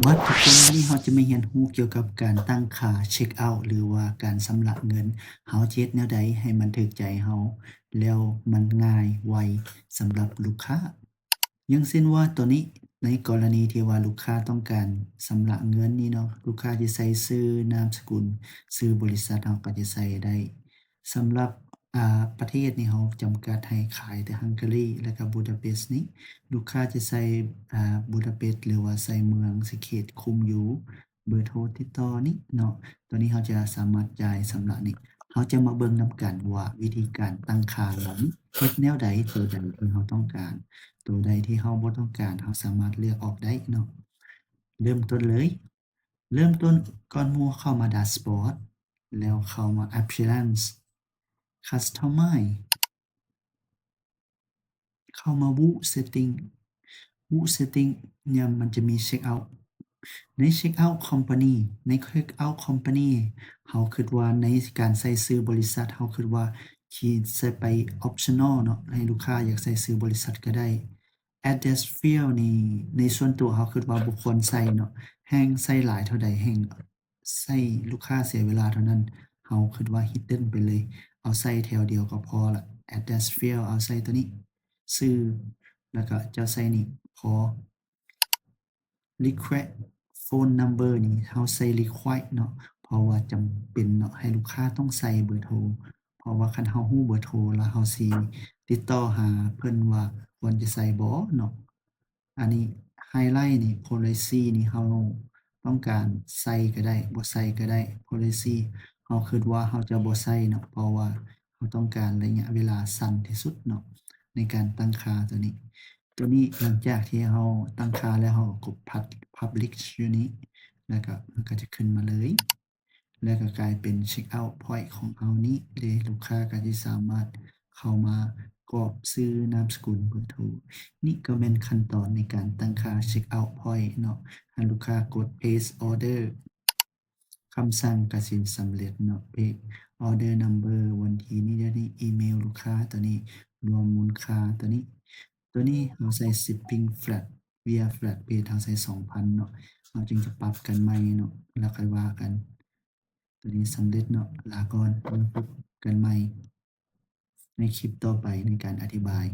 ບັດທຸກຄົນ ມື້ນີ້ເຮົາຈະມາຮຽນຮູ້ກ່ຽວກັບການຕັ້ງຄ່າເຊັກເອົາ ຫຼືວ່າການຊຳລະເງິນ. ເຮົາຈະເຮັດແນວໃດໃຫ້ມັນຖືກໃຈເຮົາ ແລ້ວມັນງ່າຍໄວສຳລັບລູກຄ້າ. ຢ່າງເຊັ່ນວ່າຕອນນີ້ ໃນກໍລະນີທີ່ວ່າລູກຄ້າຕ້ອງການຊຳລະເງິນນີ້ເນາະ, ລູກຄ້າຈະໃສ່ຊື່ນາມສະກຸນ, ຊື່ບໍລິສັດ ເຮົາກໍຈະໃສ່ໄດ້. ສຳລັບ ອ່າ ປະເທດນີ້ເຮົາຈຳກັດໃຫ້ຂາຍແຕ່ຮັງກາຣີ ແລະກະບູດາເປສນີ້. ລູກຄ້າຈະໃສ່ ອ່າ ບູດາເປສ ຫຼືວ່າໃສ່ເມືອງທີ່ເຂດຄຸມຢູ່ ເບີໂທຕິດຕໍ່ນີ້ເນາະ. ຕອນນີ້ເຮົາຈະສາມາດຈ່າຍຊຳລະນີ້. ເຮົາຈະມາເບິ່ງນຳກັນວ່າວິທີການຕັ້ງຄ່າເຮົານີ້ເຮັດແນວໃດ, ໂຕໃດທີ່ເຮົາຕ້ອງການ, ໂຕໃດທີ່ເຮົາບໍ່ຕ້ອງການ, ເຮົາສາມາດເລືອກອອກໄດ້ເນາະ. ເລີ່ມຕົ້ນເລີຍ. ເລີ່ມຕົ້ນກ່ອນໝູ່ເຂົ້າມາແດຊບອດ ແລ້ວເຂົ້າມາ Appearance, Customize, ເຂົ້າມາ View Setting. View Setting ຍາມມັນຈະມີ Checkout. ໃນ Checkout Company, ໃນ Checkout Company ເຮົາຄິດວ່າໃນການໃສ່ຊື່ບໍລິສັດ ເຮົາຄິດວ່າຊິໃສ່ໄປ Optional ເນາະ, ໃຫ້ລູກຄ້າຢາກໃສ່ຊື່ບໍລິສັດກໍໄດ້. Address Field ນີ້ ໃນສ່ວນຕົວເຮົາຄິດວ່າບໍ່ຄວນໃສ່ເນາະ, ແຮ່ງໃສ່ຫຼາຍເທົ່າໃດແຮ່ງໃສ່ລູກຄ້າເສຍເວລາເທົ່ານັ້ນ. ເຮົາຄິດວ່າ Hidden ໄປເລີຍ, ເອົາໃສ່ແຖວດຽວກໍພໍລະ. Address Field ເອົາໃສ່ຕົວນີ້ ຊື່ ແລ້ວກໍເຈົ້າໃສ່ນີ້ພໍ. Request Phone Number ນີ້ເຮົາໃສ່ Request ເນາະ, ເພາະວ່າຈຳເປັນເນາະ ໃຫ້ລູກຄ້າຕ້ອງໃສ່ເບີໂທ, ເພາະວ່າຄັນເຮົາຮູ້ເບີໂທແລ້ວ ເຮົາຊິຕິດຕໍ່ຫາເພິ່ນວ່າຄວນຈະໃສ່ບໍ່ເນາະ. ອັນນີ້ Highlight ນີ້ Policy ນີ້ເຮົາຕ້ອງການໃສ່ກໍໄດ້ ບໍ່ໃສ່ກໍໄດ້. Policy ເຮົາຄິດວ່າເຮົາຈະບໍ່ໃສ່ເນາະ ເພາະວ່າເຮົາຕ້ອງການໄລຍະເວລາສັ້ນທີ່ສຸດເນາະ ໃນການຕັ້ງຄ່າຕົວນີ້. ຕົວນີ້ ຫຼັງຈາກທີ່ເຮົາຕັ້ງຄ່າແລ້ວ ເຮົາກໍກົດ Publish ຢູ່ນີ້ ແລ້ວກໍມັນກໍຈະຂຶ້ນມາເລີຍ. ແລ້ວກໍກາຍເປັນ Checkout Point ຂອງເຮົານີ້ເດ. ລູກຄ້າກໍຈະສາມາດເຂົ້າມາກອກຊື່ນາມສະກຸນເບີໂທ. ນີ້ກໍແມ່ນຂັ້ນຕອນໃນການຕັ້ງຄ່າ Checkout Point ເນາະ. ໃຫ້ລູກຄ້າກົດ Place Order, ຄຳສັ່ງກໍຊິສຳເລັດເນາະ. Place Order Number ວັນທີນີ້ ດຽວນີ້ ອີເມວລູກຄ້າຕົວນີ້ ລວມມູນຄ່າຕົວນີ້. ຕົວນີ້ເຮົາໃສ່ Shipping Flat, Via Flat Rate ເຮົາໃສ່ສອງພັນເນາະ, ເຮົາຈຶ່ງຈະປັບກັນໃໝ່ເນາະ ແລ້ວຄ່ອຍວ່າກັນ. ຕົວນີ້ສຳເລັດເນາະ. ລາກ່ອນ, ມາພົບກັນໃໝ່ໃນຄລິບຕໍ່ໄປໃນການອະທິບາຍ.